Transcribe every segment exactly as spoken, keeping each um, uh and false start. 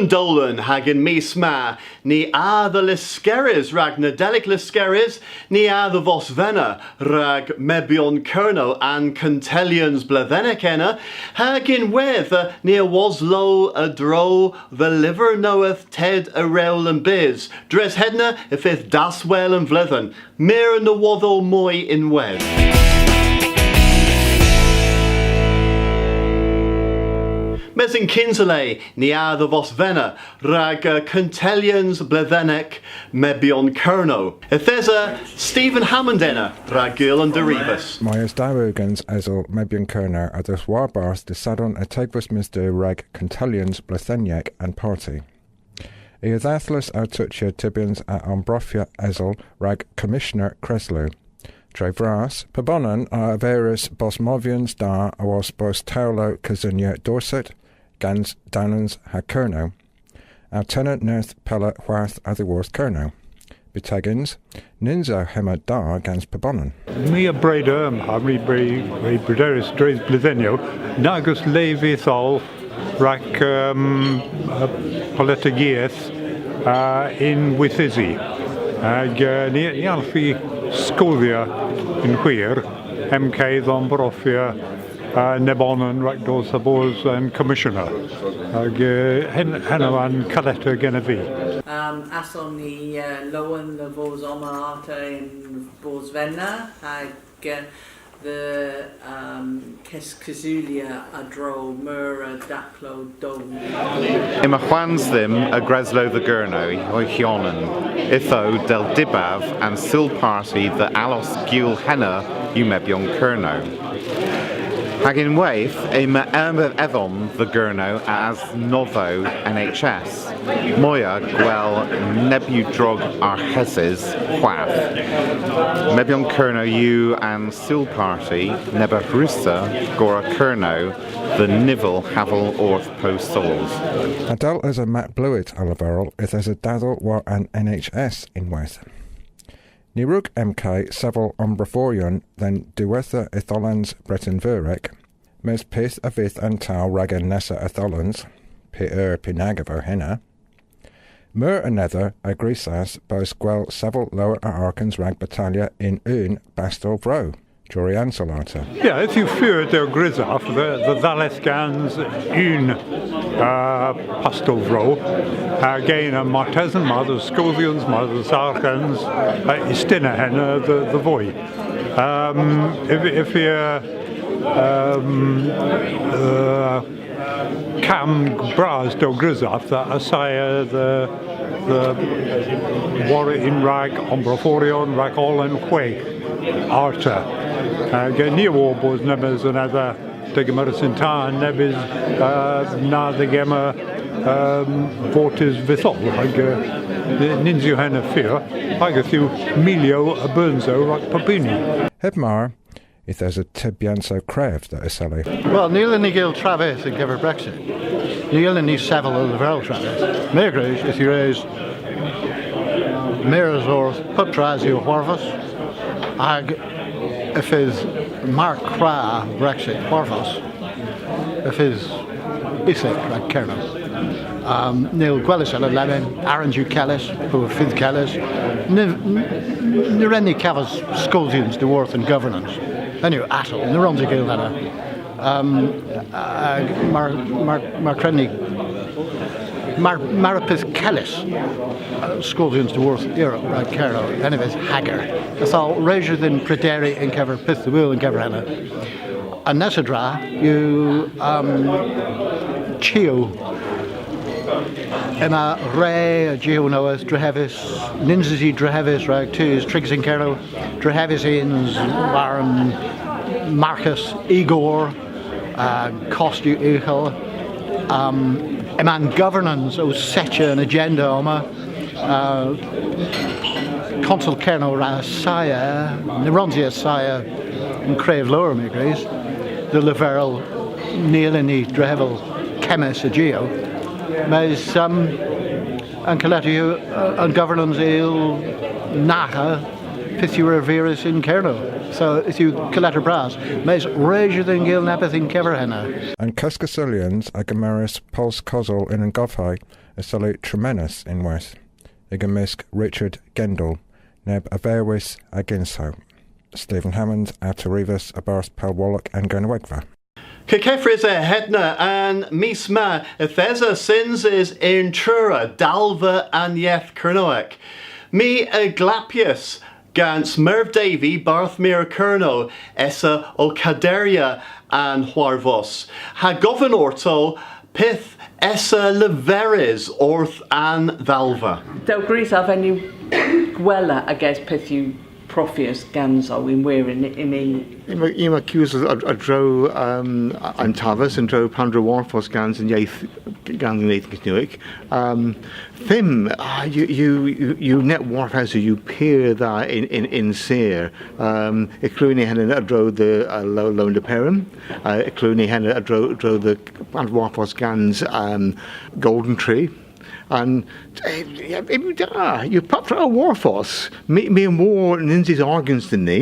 Dolen hag y'n mis ma, ni a dhe Lyskerrys rag Nadelik Lyskerrys, ni a dhe Vosvena rag Mebyon Kernow an kuntellyans bledhenek ena, hag ynwedh, eh, ni a woslow a-dro dhe lyver nowydh Ted a Rewl an Bys. Dres henna y fydh daswel an vledhen. Meur a nowodhow moy ynwedh. Mes yn kynsa le, ni a dhe Vosvena rag, eh, kuntellyans bledhenek Mebyon Kernow. Yth esa Stephen Hammond ena rag gul an derivas. Moy es dew ugens esel Mebyon Kernow a dheuth warbarth dy' Sadorn y degves mis Du rag kuntellyans bledhenyek an parti. I a dhadhlas ow tochya tybyans a ombrofya esel rag Commissioner Kreslu. Tre vras, pubonan a erviras bos movyans da awos bos towlow kesunya Dorset, gans Dewnens ha Kernow. Ow tenna nerth pella hwath a-dhyworth Kernow. Byttegyns, nyns o hemma da gans pubonan. My a breder, ha my re, re brederis dres bledhynnyow, nag eus lev vyth oll rag, um, uh, politegieth, uh, yn gwithysi. Hag, uh, ni, ni allv vy skoodhya yn hwir, M K dhe ombrofya, uh, nebonan rag dos ha bos an Commissioner. Hag, uh, hen, henn o an kaletter genev vy. Um, ass on ni, uh, lowen dhe vos omma arta yn Bosvena, hag, uh, dhe, um, keskesulya a-dro meur a daklow down. Yma hwans dhymm a greslu dhe Gernow y honan, ytho dell dybav an sul parti dhe allos gul henna yw Mebyon Kernow. Hag ynwedh, yma edhom dhe Gernow a asnodho N H S. Moyha gwell neb yw drog arghesys hwath. Mebyon Kernow yw an sul parti neb a wrussa gorra Kernow dhe nivel haval orth Pow Sows. Ha dell esa Matt Blewett ow leverel, yth esa dadhel war an N H S ynwedh. Ny wrug M K sevel ombrofyoryon dhe'n diwettha etholans Breten Veur, mes pyth a vydh an towl rag an nessa etholans, py eur pynag a veu henna. Meur anedha a grysas bos gwell sevel lowr a arghans rag battaya yn unn bastel vro, Jori Ansell arta. Yeah, yth yw fur dell grysav dhe, dhe dhalleth gans unn, uh, bastel vro, hag ena martesen, ma eus skoodhyans, ma eus arghans, uh, ystynna henna dhe, dhe voy. Um, if, if, uh, um, uh, kamm bras dell grysav dhe assaya dhe, dhe worra yn rag ombrofyoryon rag oll an hwegh arta. Hag, uh, ni a wor bos nebes anedha degemerys yn ta, nebes, uh, na dhegemmer, um, votys vytholl. Hag, uh, nyns yw henna fur, hag yth yw milyow a beunsow rag pub huni. Heb mar, yth esa tybyansow krev dhe eseli. Wel, ny yllyn ni gul travyth yn kever Brexit. Ny yllyn ni sevel ow leverel travyth. My a grys, yth yw res mires orth pub tra yw hwarvos, hag y fydh mar kwra Brexit hwarvos, y fydh euthek rag Kernow. Um, ny yll gweles ena lemmyn, arghans yw kellys, po fydh kellys. Ny, ny, ny wren ni kavos skoodhyans dhyworth an governans. Henn yw atal, ny wrons i gul henna. Um, uh, mar, mar, mar kwren ni, mar, mar y fydh kellys, uh, skoodhyans dhyworth Europa rag Kernow, henn a vydh hager. Ytho, res yw dhyn prederi yn kever pyth dhe wul yn kever henna. An nessa tra yw, um, chiow. Yma re a jiow nowydh drehevys, nyns usi drehevys rag tus trigys yn Kernow, drehevys yns war an marghas igor, uh, kost yw ughel. Um, yma an governans ow settya an agenda omma. Uh, Konsel Kernow a wra assaya, ny wrons i assaya yn krev lowr, my a grys, dhe leverel ny yllyn ni drehevel kemmys a jiow. Mes, um, an kaletter yw, uh, an governans a yll nagha pyth yw ervirys yn Kernow. So, yth yw kaletter bras. Mes res yw dhyn gul neppyth yn kever henna. An keskusulyans a gemeras pols kosel yn an govhe Eseli tremenys ynwedh, y'ga mysk Richard Gendall, neb a verwis a gynsow. Stephen Hammond a dherivas a-barth Pellwolok an Gernewegva. Kekeffrys a hedna, an mis ma yth esa synsys yn Truru, Dalva an Yeth Kernewek. My a glappyas gans Merv Davey, Bardh Meur Kernow, esa ow kaderya an hwarvos, ha govyn orto pyth esa leverys orth an dhalva. Dell grysav, henn yw gwella ages pyth yw profyes ganso yn hwir yn, yn, yn... Yma, yma kows a, a, a-dro, um, an taves, a-dro pandra hwarvos gans an yeth, gans an yeth Kernewek. Um, Themm, ah, yw, yw, yw, yw neb hwarvosow, yw pur dha yn, yn, yn sur. Um, y glewen ni henna a-dro dhe, uh, Lo-, Lowen Peran. Uh, y glewen ni henna a-dro, a-dro dhe pandra hwarvos gans, um, Golden Tree. An, eh, eh, yw da, yw pub tra a hwarvos. My, my a wor nyns eus arghans dhyn ni.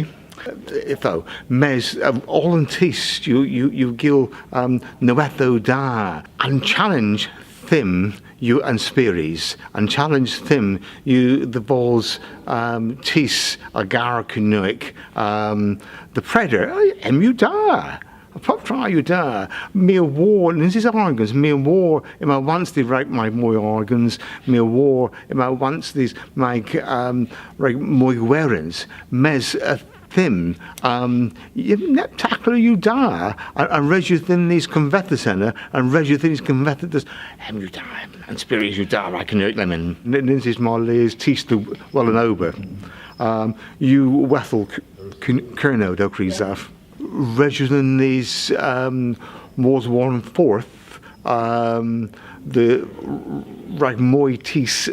Ytho, mes, uh, oll an dus yw, yw, yw gul, um, nowodhow da. An challenge dhymm yw an spyrys. An challenge dhymm yw dhe vos, um, tus a gar Kernewek, um, dhe breder. Eh, hemm yw da. Pub tra yw da. My a wor, nyns eus arghans, my a wor, yma hwans dhyn rag may moy arghans, my a wor, yma hwans dhyn may, um, rag moy gweryans. Mes, uh, dhymm, um, y-, neb taklow yw da, ha, ha res yw dhyn ni konvedhes henna, ha res yw dhyn ni konvedhes, hemm yw da, an spyrys yw da, rag Kernewek lemmyn. N-, nyns eus mar lies tus dhe w-, weles an ober. Um, yw hwedhel K-, K-, Kernow, dell grysav. Res yw dhyn ni, um, mos war an fordh, um, dhe r-, rag moy tus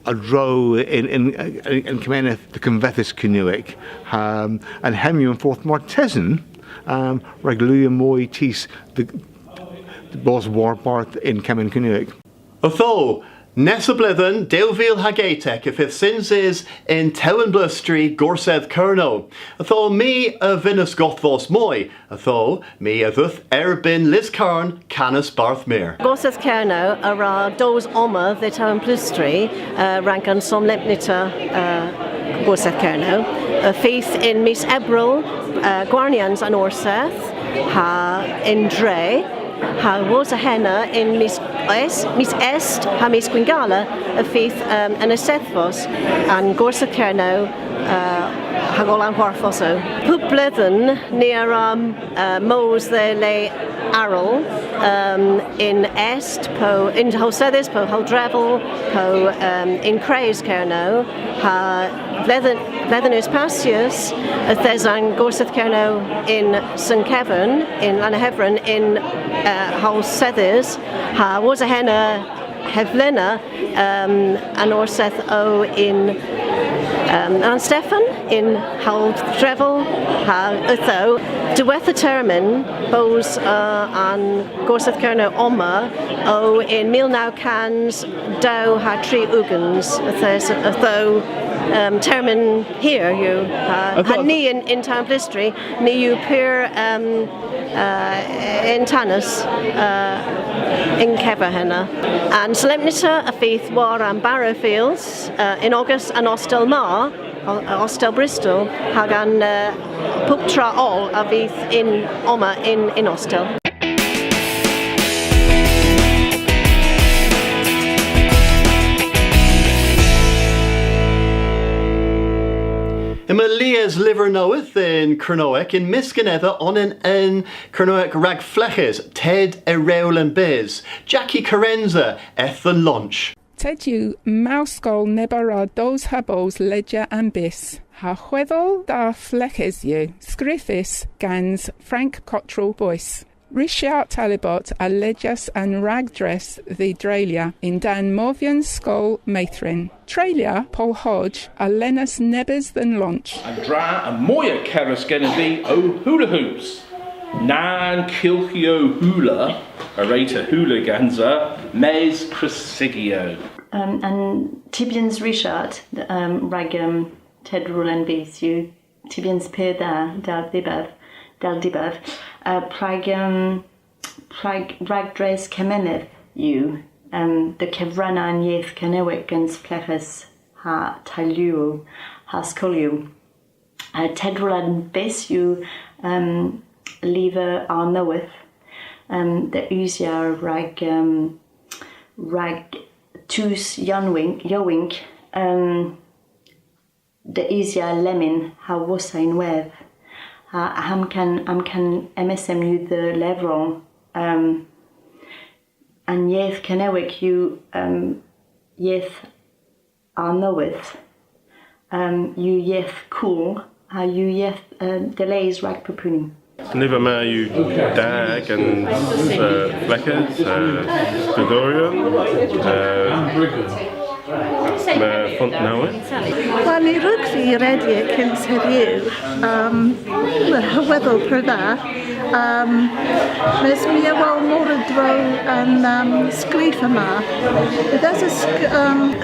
a-dro yn, yn, yn, yn kemeneth dhe gonvedhes Kernewek. Um, ha hemm yw an fordh martesen, um, rag lywya moy tus dhe, dhe bos warbarth yn kemeneth Kernewek. Ytho, nessa bledhen, dew vil hag etek, y fydh synsys yn Tewynn Pleustri, Gorsedh Kernow. Ytho, my a vynnas godhvos moy. Ytho, my a dheuth erbynn Liz Carne, kannas Bardh Meur. Gorsedh Kernow a wra dos omma dhe Tewynn Pleustri, uh, rag an solempnita, uh, Gorsedh Kernow. Y fydh yn mis Ebrel, uh, gwarnyans an Orsedh, ha y'n dre, ha wosa henna yn mis Est, mis Est ha mis Gwynngala y fydh, um, an Esedhvos, an Gorsedh Kernow, uh, hag oll an hwarvosow. Pub bledhen ni a wra, uh, mos dhe le arall, um, yn Est, po yn howlsedhes, po howldrehevel, po, um, yn kres Kernow, ha bledhen, bledhen eus passys, yth esa an Gorsedh Kernow yn Sen Keverne, yn Lannaghevran, yn, uh, howlsedhes, ha wosa henna hevlena, um, an Orsedh o yn, um, Lannâ Stefan, yn howldrehevel, ha ytho. Diwettha termyn bos, uh, an Gorsedh Kernow omma o yn mil naw kans dew ha tri ugens, yth esa, ytho, um, termyn hir yw, uh, ha ni yn, yn Tewynn Pleustri, ni yw pur, um, uh, yntanys, uh, yn kever henna. An solempnita a vydh war an Barrowfields, uh, yn ogas an ostel ma, o-, Ostel Bristol, hag an, uh, pub tra oll a vydh yn omma yn, yn ostel. Yma lies lyver nowydh yn Kernewek, yn mysk anedha onan yn Kernewek rag fleghes, Ted a Rewl an Bys. Jackie Carenza eth dhe'n launch. Ted yw mow skol neb a wra dos ha bos ledya an bys, ha hwedhel da fleghes yw, skrifys gans Frank Cottrell Boyce. Richard Talibot a ledyas an ragdres dh'y dreylya yn-dann movyon skol Meythrin. Treylyer Paul Hodge a lennas nebes dhe'n launch. An dra an moyha kerys genev vy o hula hoops. Na'n kylghyow hula a wre'ta hula gansa, mes kryssygow. Um, an tybyans Richard, um, rag, um, Ted Rowland Beath yw tybyans pur dha, dell dybav, dell dybav. Uh, prag, um, prag ragdres kemeneth yw, Um, dhe gevrenna an yeth Kernewek gans fleghes ha teyluyow ha skolyow. Uh, tedrel an bys yw, um, lyver arnowydh, um, dhe usya rag, um, rag tus yowynk, yowynk, um, dhe usya lemmyn ha wosa ynwedh. Ha amkan, amkan M S M yw dhe levra, um, an yeth Kernewek yw, um, yeth arnowydh, um, yw yeth cool, ha yw yeth, um, dhe les rag pubonan. An lyver ma yw da gans, uh, fleghes, uh, studhyoryon, uh, ma font nowydh. Wel, ny wrug vy redya kyns hedhyw, um, hwedhel pur dha. Um, mes my a wel mor a-dro an, um, skrifa ma. Yth esa sk-, um,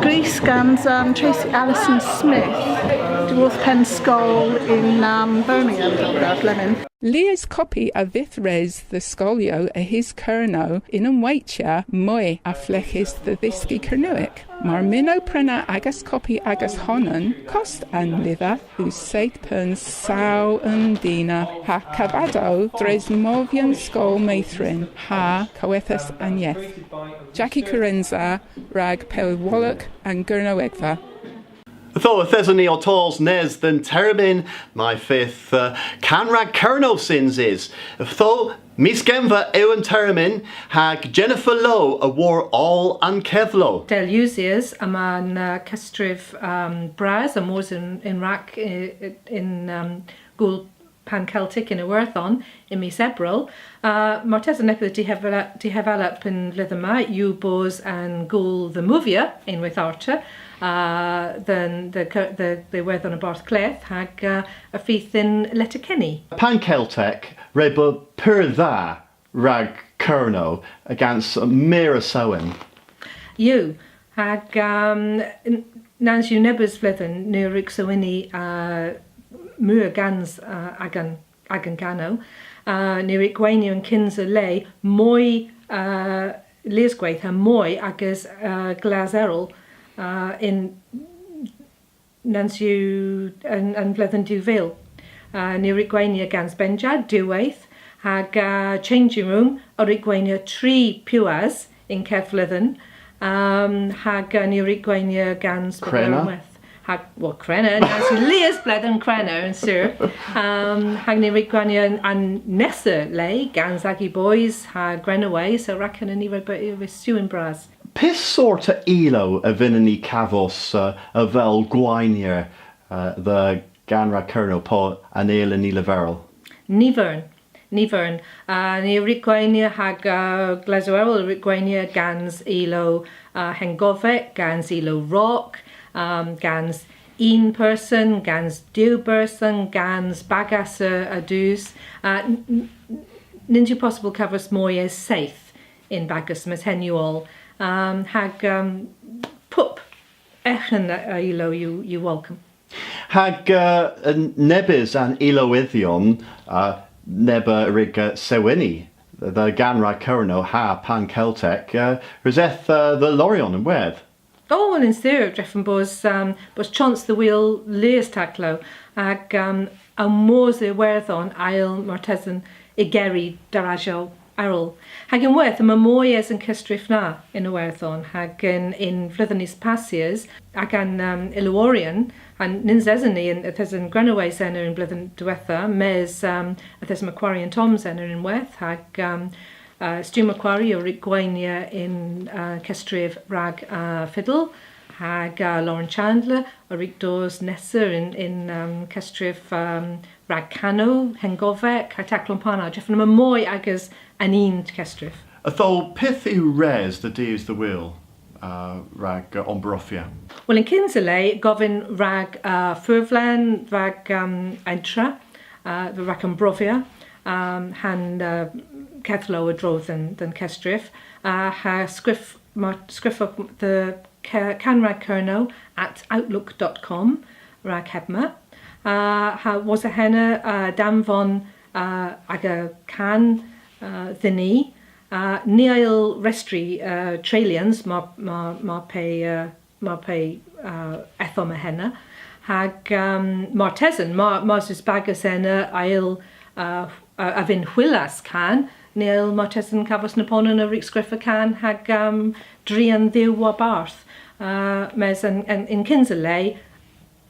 gwrys gans, um, Tracy Allison Smith, dhyworth Pennskol yn, um, Birmingham, lemmyn. Lies kopi a vydh res dhe skolyow a-hys Kernow yn unn waytya moy a fleghes dhe dhyski Kernewek. Mar mynnowgh prena agas kopi agas honan, kost an lyver yw seyth peuns saw unn diner, ha kavadow dres movyans skol meythrin ha Kowethas an Yeth. Jackie Kerensa rag Pellwolok an Gernewegva. Ytho, yth eson ni ow tos nes dhe'n termyn may fydh, uh, Kan rag Kernow synsys. Ytho, mis Genver yw an termyn, ha Jennifer Lowe a wor oll an kedhlow. Dell yw usys, yma'n, uh, kesstrif, um, bras, ha mos yn, yn-rag, uh, yn, um, Gool Pan-Keltek yn Iwerdhon yn mis Ebrel. Uh, martesen neppyth a dhehevela-, dhehevela pub bledhen yw bos an gool dhe movya unweyth arta, uh, dhe'n, dhe, dhe, dhe Iwerdhon an Bardh Kledh, hag, uh, y fydh yn Letterkenny. Pan-Keltek re beu pur dha rag Kernow gans meur a sewena. Yw, hag, um, n-, nans yw nebes bledhen ni a wrug sewena, uh, meur gans, uh, agan, agan kanow. Uh, ni a wrug gwaynya yn kynsa le moy, uh, lies gweyth ha moy ages, uh, glas erel, uh, yn nans yw an, an vledhen dew vil. Uh, ni a wrug gwaynya gans Benja diwweyth, hag, uh, Changing Room a wrug gwaynya tri piwas yn keth vledhen, um, hag, uh, ni a wrug gwaynya gans Krena. Hag, wel, Krena, nans yw lies bledhen Krena, yn sur. Um, hag ni a wrug gwaynya an, an nessa le gans Aggie Boys ha Grenaway, so rag henna ni re beu, re sew yn bras. Py sort a ilow a vynnyn ni kavos, uh, avel gwaynyer, uh, dhe Gan rag Kernow po an eyl yn y leverel? Ny vern. Ny vern. Uh, ni a wrug gwaynya hag, uh, glasow erel a wrug gwaynya gans ilow, uh, hengovek, gans ilow rock, um, gans unn person, gans diw berson, gans bagas a, a dus. Uh, n-, n-, nyns yw possybyl kavos moy es seyth yn bagas, mes henn yw oll. Um, hag, um, pub eghen a, a ilow yw, yw wolkom. Hag, uh, nebes an ilowydhyon, uh, neb a wrug, uh, sewena dhe Gan rag Kernow ha Pan Keltek, uh, reseth, uh, dhe loryon ynwedh. O, wel, yn sur, drefen bos, um, bos chons dhe wul lies taklow, hag, um, ow mos dhe Iwerdhon a yll martesen igeri darasow erel. Hag ynwedh, yma moy es an kesstrif na yn Iwerdhon, hag yn, yn vledhynnyow passys, agan, um, ilewydhyon, ha nyns esen ni yn, yth esen Grenaway Centre yn vledhen diwettha, mes, um, yth esen Macquarie and Tom Centre ynwedh, hag, um, uh, Stu Macquarie a wrug gwaynya yn, uh, kesstrif rag, uh, fidel, hag, uh, Lauren Chandler a wrug dos nessa yn, yn, um, kesstrif, um, rag kanow, hengovek, ha taklow a'n par na. Drefen yma moy ages an unn kesstrif. Ytho, pyth yw res dhe dus dhe wul, uh, rag, uh, ombrofya? Wel, yn kynsa le, govyn rag, uh, furvlen, rag, um, entra, uh, rag ombrofya, um, ha'n, uh, kedhlow a-dro dhe'n, dhe'n kesstrif, uh, ha skrif-, mar-, skrifewgh dhe Ke-, Kan rag Kernow at outlook dot com rag hemma. Uh, ha wosa henna, uh, danvon, uh, aga kan, uh, dhyn ni, Uh, ni a yll restri, uh, treylyans, mar, mar, mar pe, uh, mar pe, uh, yth yma henna. Hag, um, martesen, mar, mars eus bagas ena a yll, uh, a, a vynn hwilas kan, ni a yll martesen kavos nebonan a wrug skrifa kan hag, um, dri an dhew warbarth. Uh, mes an, an, yn kynsa le,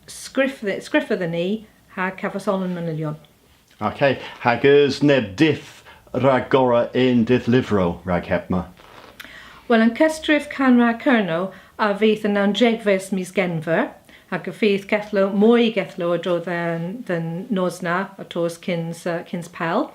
skrif-, skrifa dhyn ni ha kavos oll an manylyon. Okay, hag eus neb dydh rag gorra yn dydh lyvrow rag hemma? Wel, an kesstrif Kan rag Kernow a vydh an nownsegves mis Genver, hag y fydh kedhlow, moy kedhlow a-dro dhe'n, dhe'n nos na, ow tos kyns, uh, kyns pell.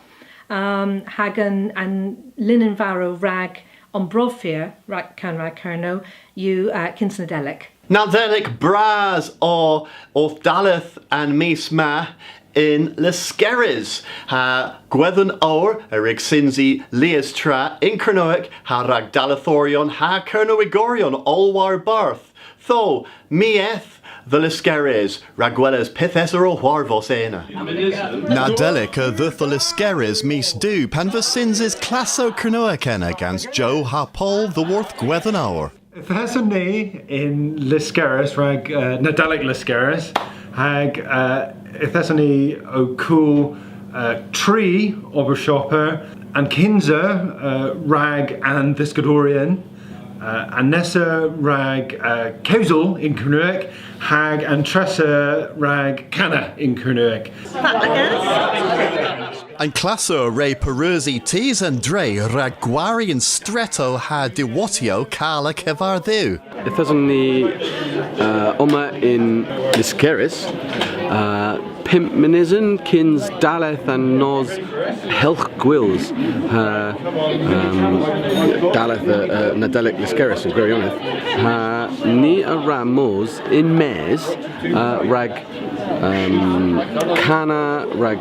Um, hag an, an linen varow rag omprofya rag Kan rag Kernow yw, uh, kyns Nadelik. Nadelik bras o orth dalleth an mis ma yn Lyskerrys. Ha Gwedhen Owr a wrug synsi lies tra yn Kernewek ha rag dallethoryon ha Kernewegoryon oll warbarth. Ytho, my eth dhe Lyskerrys rag gweles pyth esa ow hwarvos ena. Nadelik a dheuth dhe Lyskerrys mis Du pan veu synsys klassow Kernewek ena gans Joe ha Paul dhyworth Gwedhen Owr. Yth eson ni yn Lyskerrys rag, uh, Nadelik Lyskerrys, hag, uh, yth eson ni ow kul, uh, tri obershoppa, an kynsa, uh, rag an dhyskadoryon, uh, an nessa rag, uh, kewsel yn Kernewek, hag an tressa rag kana yn Kernewek. An klassow re pareusi tus an dre rag gwari yn stretow ha diwotti kal a-kevar dhywgh. Yth eson ni, uh, omma yn Lyskerrys, uh, pymp mynysen kyns dalleth an nos helgh gwyls, ha, um, dalleth, uh, uh, Nadelik Lyskerrys yn gwiryonedh. Ha ni a wra mos yn-mes, uh, rag Um, kana rag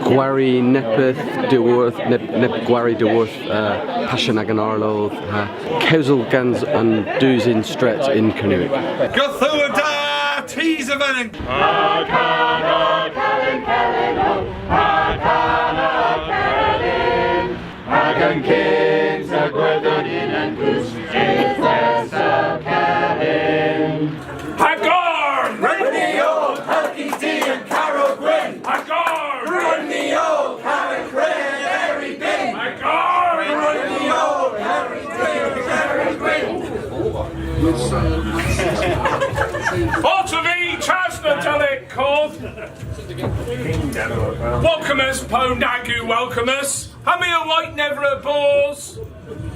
gwari neppyth dhyworth, neb, neb gwari dhyworth, uh, Passion agan Arloedh, ha kewsel gans an dus y'n stret yn Kernewek. Gorthugher da, tus a venyn! Ha kana kelyn, kelyn, o, ha kana kelyn, hag an kynsa Gwyrdon yn an koos, yth esa kelyn. Hag orn! Brynni oll, helghys di an karow gwynn! Hag orn! Brynni oll, ha an kreth, Harry Bing! Hag orn! Brynni oll, Harry Bing, Harry Bing! Otta vy, tras Nadelik koth! Welcome us, po nag yw welcome us! Ha my a wayt nevra bos,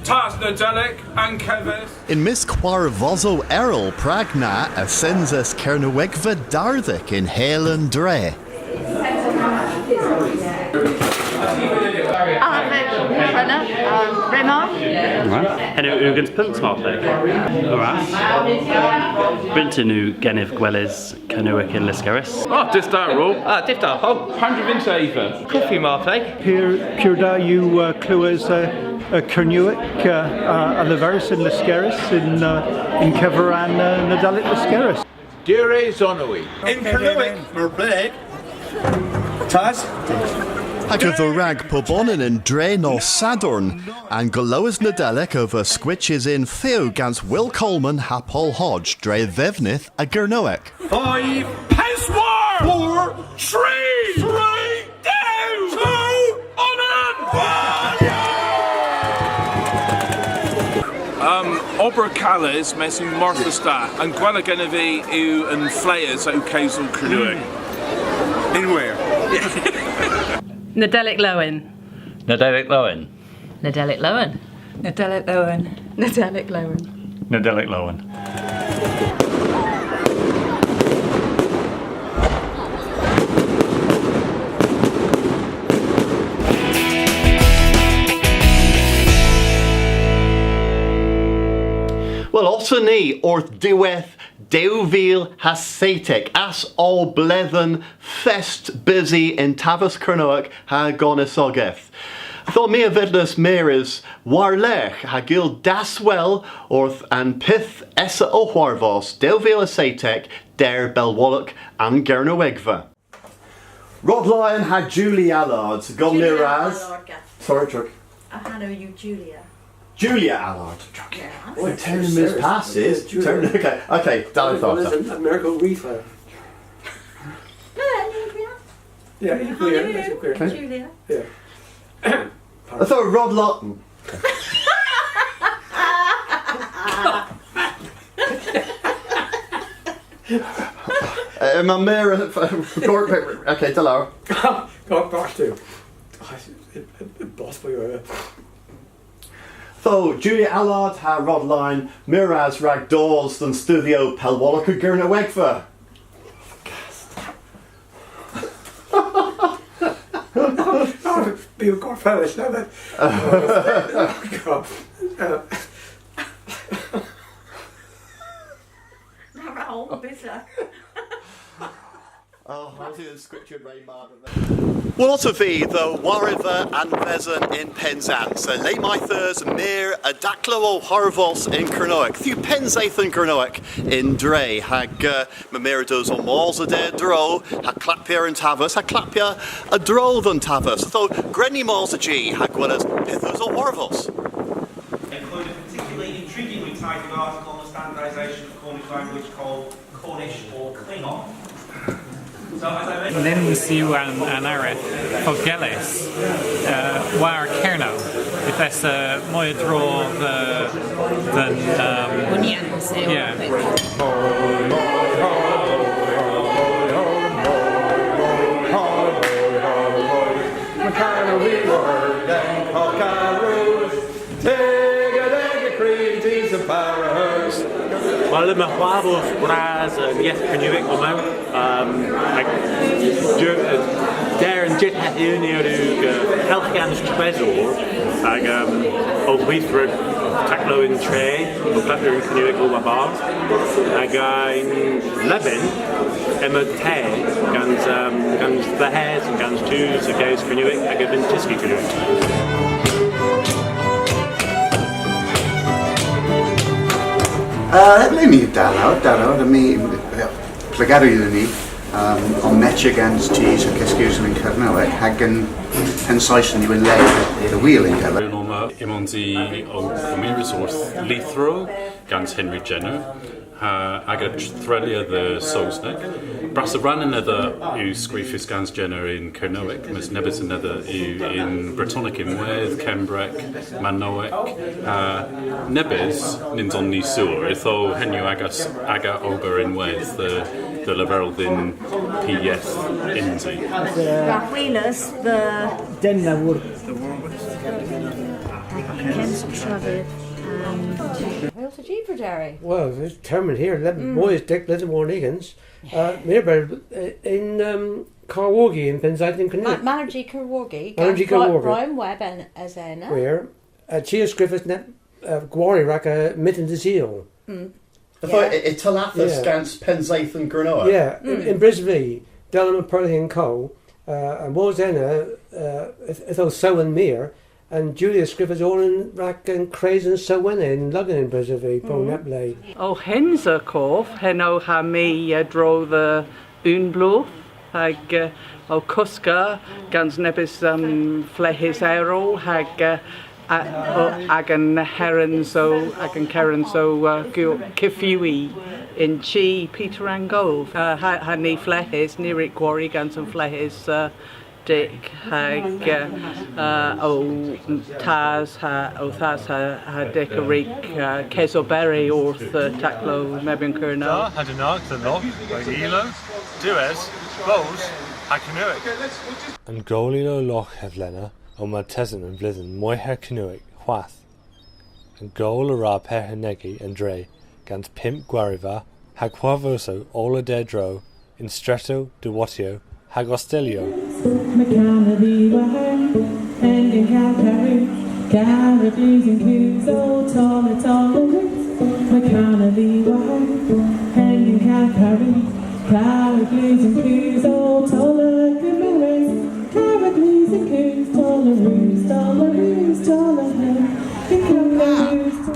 tras Nadelik ankevys. Yn mysk hwarvosow erel, prag na a synsis Kernewegva dardhek yn hel an dre. Henn yw ugens punt, mar pleg. Ras. Bryntin yw genev gweles Kernewek yn Lyskerrys. Ah, dydh da, Rob. Ah, dydh da, Paul. Pandr'a vynn'ta eva? Koffi, mar pleg. Pur, pur dha yw, uh, klewes, uh, uh, Kernewek, uh, uh, a leveris yn Lyskerrys, yn, uh, yn kever an, uh, Nadelik Lyskerrys. Diwes onon. Yn Kernewek, mar pleg. Tas. Hag yth o rag pubonan an dre nos Sadorn, an golowys Nadelik a veu skwychys yn few gans Will Coleman ha Paul Hodge dre dhevnydh a Gernewek. Five, peswar, four, tri, tri, dew, two, onan. Um, ober kales, mes yw marthys da. An gwella genev vy yw an fleghes a yll kewsel Kernewek. Yn hwir. Nadelik Lowen. Nadelik Lowen. Nadelik Lowen. Nadelik Lowen. Nadelik Lowen. Nadelik Lowen. Wel, otta ni orth diwedh dew vil ha seytek, ass ow bledhen fest bysi yn taves Kernewek ha gonisogeth. Ytho my a vydnas mires war-lergh ha gul daswel orth an pyth esa ow hwarvos dew vil ha seytek der Bellwolok an Gernewegva. Rod Lyon ha Julie Allard, gol meur ras. Sorry, Chuck. Ow hanow yw Julia. Julia Allard. Yeah. Oy, termyn mis passys. Yeah, Julia. Termyn, okay, okay, da yw. Well, there's a, a miracle refill. No, no, Julia. Yeah, you clear. That's clear. Julia. Yeah. I thought Rod Lawton. Uh, my mirror, okay, hello. God, back to. Boss for you. Ytho, Julia Allard ha Rod Lawton, meur ras rag dos dhe'n studhyo pellwolok a Gernewegva. Bydd gorfennys, na, na. Wel, otta vy dhe wariva an vesen yn Pennsans, le mayth eus meur a daklow ow hwarvos yn Kernewek. Yth yw Pennseythen Kernewek y'n dre, hag, uh, yma meur a dus ow mos a-derdro, ha klappya y'n taves, ha klappya a-dro dhe'n taves. Ytho, gwren ni mos a-ji, ha gweles pyth eus ow hwarvos. Include a particularly intriguingly titled article on the standardisation of Cornish language called Cornish or Klingon. So, as I mentioned, Nyns yw an, an areth fogelys, uh, war Kernow. Yth esa, uh, moy a-dro dhe, dhe'n, um, Union, so yeah. Teg a deg a krev dys an parahus. Wel, yma hwarvos bras, uh, yeth Kernewek omma. Um, hag, uh, der an jydh hedhyw ni a wrug, uh, helghans tresor, hag, um, ow hwithra taklow y'n tre, ow klappya yn Kernewek oll warbarth. Hag, uh, yn Lebyn, yma te gans, um, gans dhehes, gans tus a gews Kernewek, hag a vynn tyski Kernewek. Uh, le my, da lowr, da lowr, my, uh, plegadow yw dhyn ni, um, ommetya gans tus a geskewsel yn Kernewek, hag an Pennseythen yw an le dhe wul yn kever. Ymons i ow kemeres orth lytherow gans Henry Jenner. Ha aga threlya dhe Sowsnek. Brassa rann anedha yw skrifys gans Jenner yn Kernewek, mes nebes anedha yw yn Bretonek ynwedh, Kembrek, Manowek, ha nebes nyns on ni sur, ytho henn yw agas, aga ober ynwedh dhe, dhe leverel dhyn py yeth yns i. Rag hwilas dhe denna word. Hemstra vy. Wel, termyn hir, le-, moy es deg bledhen warn ugens. Uh, my a wra, uh, yn, um, Karr Wargi yn Pennsans yn Cymru. Ma-, Manager Karr Wargi. Manager Karr Wargi. Brian Webb yn, as ena. Gwir. Uh, ty a skrifas ne-, uh, gwari rag, uh, Myttin dhe Sul. Ytho, yeah. Y, y tallathas, yeah, gans Pennsans yn Kernow. Yeah, yn, yn brys vy, dell yma perthi yn kowl, uh, ha wosa ena, uh, yth-, ytho sewen meur, ha Julia a skrifas onan rag an kres an sewen yn Loggan yn brys vy, po neb le. Ow hynsa kov, henn o ha my a-dro dhe unn bloodh, hag, uh, ow koska gans nebes, um, fleghes erel, hag, uh, a, o, agan kerens o, agan kerens o, uh, gy-, kevyow yn chi Peter an Gov. Uh, ha, ha ni fleghes, ni a wrug gwari gans an fleghes, uh, Dick, hag, uh, uh, ow thas ha, ow thas ha, ha Dick a wrug, uh, kesoberi orth, uh, taklow Mebyon Kernow. Da, ha dynnargh dhe logh, rag ilow, diwes, boos, ha Kernewek. An gool ilow logh hevlena o martesen an vledhen moyha Kernewek hwath. An gool a wra perghenegi an dre gans pymp gwariva ha hwarvosow oll a-derdro yn stretow, diwottiow hag ostelyow.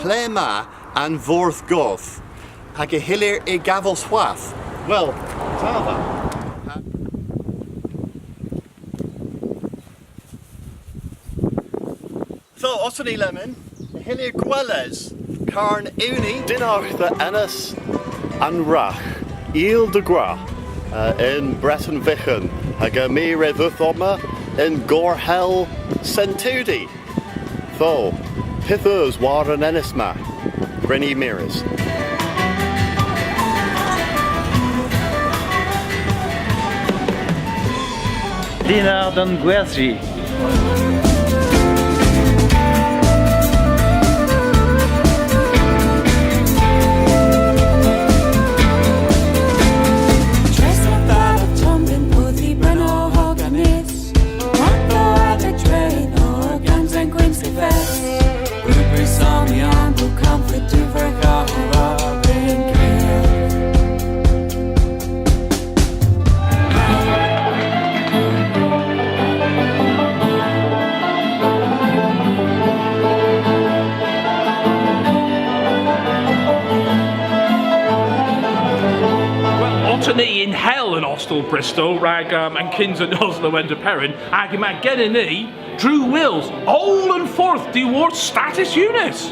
Ple'ma an fordh goth, hag y hyllir y gavos hwath? Wel, da dha. So, otta ni lemmyn, y hyllir gweles Karn Uni. Dynnargh dhe Enys an Wragh, Île de Groix, uh, yn Breten Vyghan, hag, uh, my re dheuth omma yn gorhel Sen Tudi. Ytho, pyth eus war an enys ma? Gwren ni mires. Dynnargh dhe'n gwerthji. Dres an bara tomm dhe'n pothi, brenn o hoganys. Martha a dhe dre nor gans an gwyns y fest. Bubri sani an buk comfort du vrega hora ben kir. Wel, otta ni yn hel yn Ostel Bristol rag, um, an kynsa nos Lowender Peran, hag yma genen ni Drew Wills, oll an fordh diworth Statys Unys.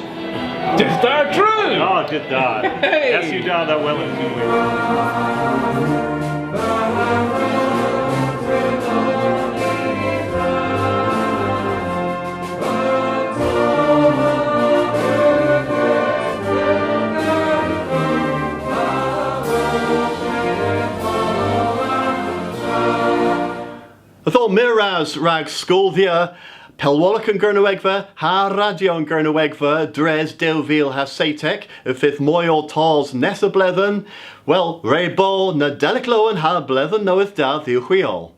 Dydh da, Drew! Ah, dydh da. Hey! Yes, you da, da well and good. Ytho meur ras rag skoodhya pellwolok an Gernewegva ha Radyo an Gernewegva dres dew vil ha seytek. Y fydh moy ow tos nessa bledhen. Wel, re bo Nadelik Lowen ha Bledhen Nowydh Da dhywgh hwi oll.